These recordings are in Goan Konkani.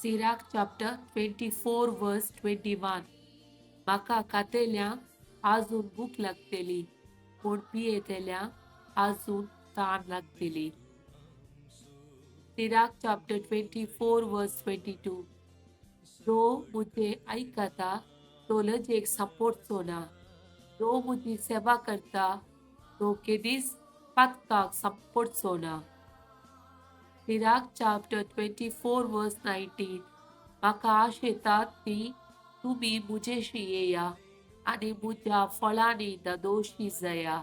Sirach chapter 24 verse 21. म्हाका खातेल्यांक आजून भूक लागतली, पूण पियेतल्यांक आजून ताण लागतली. Sirach chapter 24 verse 22. जो म्हजें आयकता तो लजेक सांपडचो ना, जो म्हजी सेवा करता तो केदीच पातकाक सांपडचो ना. Sirach chapter 24 verse 19. म्हाका आशेतात ती तुमी म्हजेशी येया आनी म्हज्या फळांनी धादोशी जाया.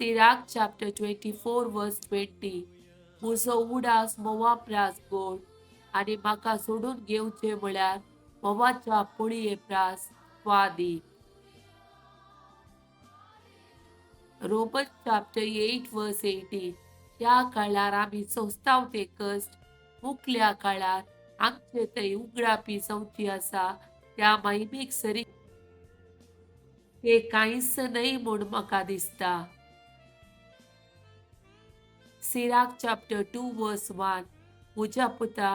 Sirach chapter 24 verse 20. म्हजो उडास म्होंवा प्रास गोड आनी म्हाका सोडून घेवचें म्हळ्यार म्होंवाच्या पोळये प्रास स्वादीक. Romans chapter 8 verse 18. ह्या काळार आमी सोंसताव ते कश्ट मुखल्या काळार आमचे थंय उगडापी जावची आसा त्या महिमेक सरी ते कांयच न्हय म्हूण म्हाका दिसता. Sirach chapter 2 verse 1. म्हज्या पुता,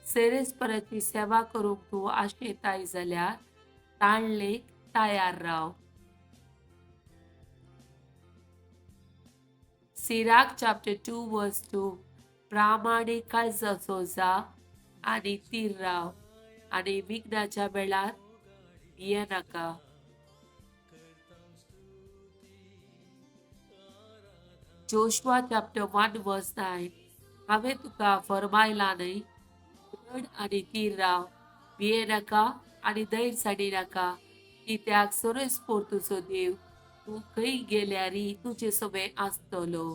सेरेस्पराची सेवा करूंक तूं आशेताय जाल्यार ताणलेक तयार राव. Sirach chapter 2 verse 2. प्रामाणीक काळजाचो जा आनी थीर राव आनी विघ्नाच्या वेळार भियेनाका. Joshua chapter 1 verse 9. हांवें तुका फर्मायलां न्हय, दृढ आनी थीर राव, भियेनाका आनी धैर्य साडिनाका, कित्याक सोरेस्पोर तुजो देव तूं खंय गेल्यारय तुजे सवें आसतलो.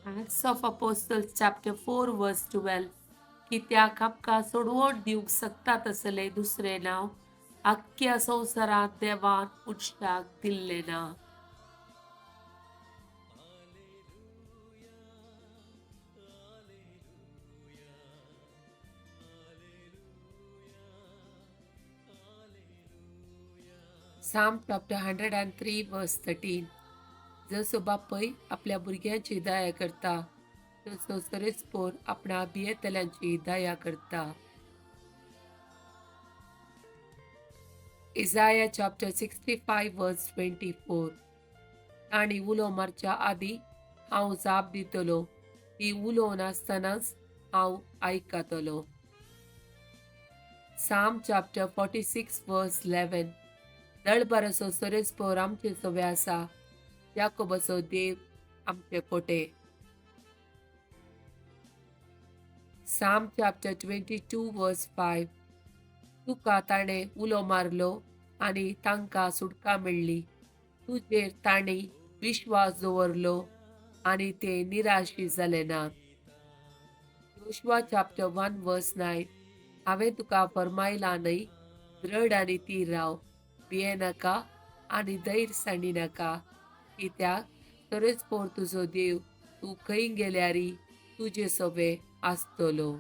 Acts of Apostles chapter 4 verse 12. कित्याक आमकां सोडवण दिवंक शकता तसलें दुसरें नांव आख्ख्या संवसारांत देवान मनशाक दिल्लें ना. Psalm chapter 103 verse 13. जसो बापूय आपल्या भुरग्यांची दया करता तसो सरेस्पोर आपणा भियेतल्यांची दया करता. Isaiah chapter 65 verse 24. तांणी उलो मारच्या आदीं हांव जाप दितलो, ती उलोवन आसतनाच हांव आयकतलो. Psalm chapter 46 verse 11. दळभराचो सरेस्पोर आमचे सवे आसा, याकोबाचो देव आमचे कोटे. Psalm chapter 22 verse 5. तुका ताणें उलो मारलो आनी तांकां सुटका मेळ्ळी, तुजेर तांणी विश्वास दवरलो आनी ते निराशी जाले ना. Joshua chapter 1 verse 9. हांवें तुका फर्मायलां न्हय, दृढ आनी थीर राव, भियेनाका आनी धैर्य सांडिनाका, कित्याक सरेस्पोर तुजो देव तूं खंय गेल्यारय तुजे सवें आसतलो.